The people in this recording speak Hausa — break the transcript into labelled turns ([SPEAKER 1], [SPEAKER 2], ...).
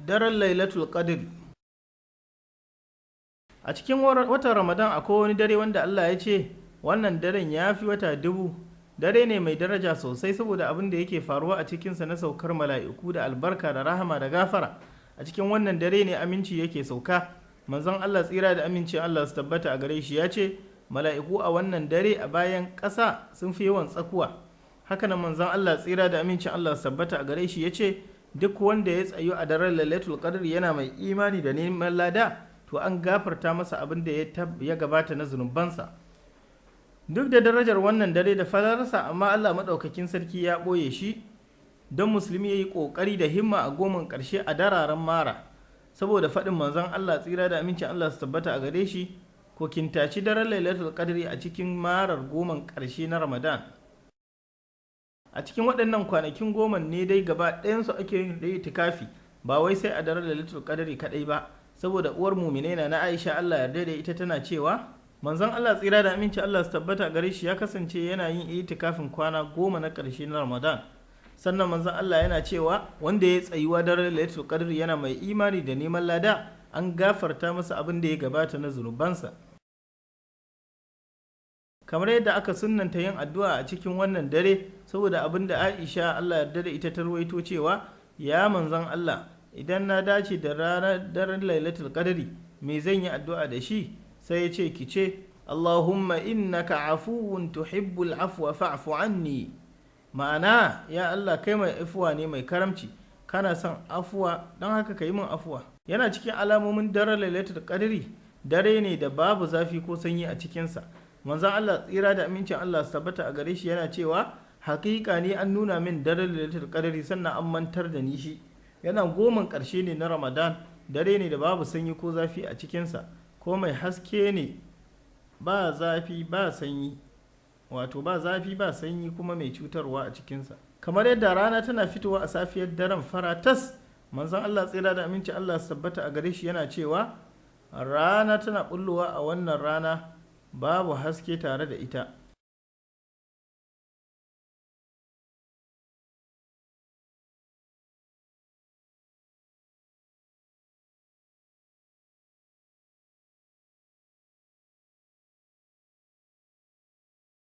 [SPEAKER 1] Daren Lailatul Qadr. A cikin watan Ramadan akwai wani dare wanda Allah ya ce wannan daren ya fi wata 1000. Dare ne mai daraja sosai saboda abin da yake faruwa a cikinsa na saukar mala'iku da albarka da rahama da gafara. A cikin wannan dare ne aminci yake sauka. Manzon Allah, tsira da amincin Allah su tabbata a gare shi, ya ce mala'iku a wannan dare a bayan ƙasa sun fi yawan tsakuwa. Hakanan manzon Allah, tsira da amincin Allah su tabbata a gare shi, ya ce duk wanda ya tsayu a daren Lailatul Qadr yana mai imani da neman lada, to an gafarta masa abin da ya gabata na zunubansa. Duk da darajar wannan dare da falalarsa, amma Allah maɗaukakin sarki ya ɓoye shi don musulmi ya yi ƙoƙari da himma a goman ƙarshe a dararen mara, saboda faɗin manzon Allah, tsira da amincin Allah su tabbata a gare shi: "Ko kintaci daren Lailatul Qadri a cikin marar goman ƙarshe na Ramadan." A cikin waɗannan kwanakin 10 ne dai gaba ɗayansu ake yin itikafi, ba wai sai a daren Lailatul Qadri kaɗai ba, saboda uwar muminai na Aisha, Allah yarda da ita, tana cewa manzon Allah, tsira da aminci Allah su tabbata gare shi, ya kasance yana yin itikafin kwana 10 na ƙarshe na Ramadan. Sannan manzon Allah yana cewa wanda ya tsayuwa daren Lailatul Qadr yana mai imani da neman lada, an gafarta masa abin da ya gabata na zunubansa. Kamar yadda aka sunnanta yin addu'a a cikin wannan dare, saboda abin da Aisha, Allah yarda da ita, ta ruwaito cewa: "Ya manzon Allah, idan na dace da ranar daren Lailatul Qadri, me zan yi addu'a da shi?" Sai ya ce: "Ki ce, Allahumma innaka afuwun tuhibbul afwa fa'fu anni." Ma'ana, ya Allah, kai mai afuwa ne, mai karamci, kana son afuwa, don haka ka yi min afuwa. Yana cikin alamomin daren Lailatul Qadri, dare ne da babu zafi ko sanyi a cikinsa. Manzon Allah, tsira da amincin Allah su tabbata a gare shi, yana cewa: "Hakika ne an nuna min daren Lailatul Qadri, sannan an mantar da ni shi. Yana goman ƙarshe ne na Ramadan. Dare ne da babu sanyi ko zafi a cikinsa, ko mai haske ne, ba zafi ba sanyi, wato ba zafi ba sanyi kuma mai cutarwa a cikinsa, kamar yadda rana tana fitowa a safiyar daren fara tas." Manzon Allah, tsira da aminci Allah su tabbata a gare shi, yana cewa rana tana bullowa a wannan rana babu haske tare da ita.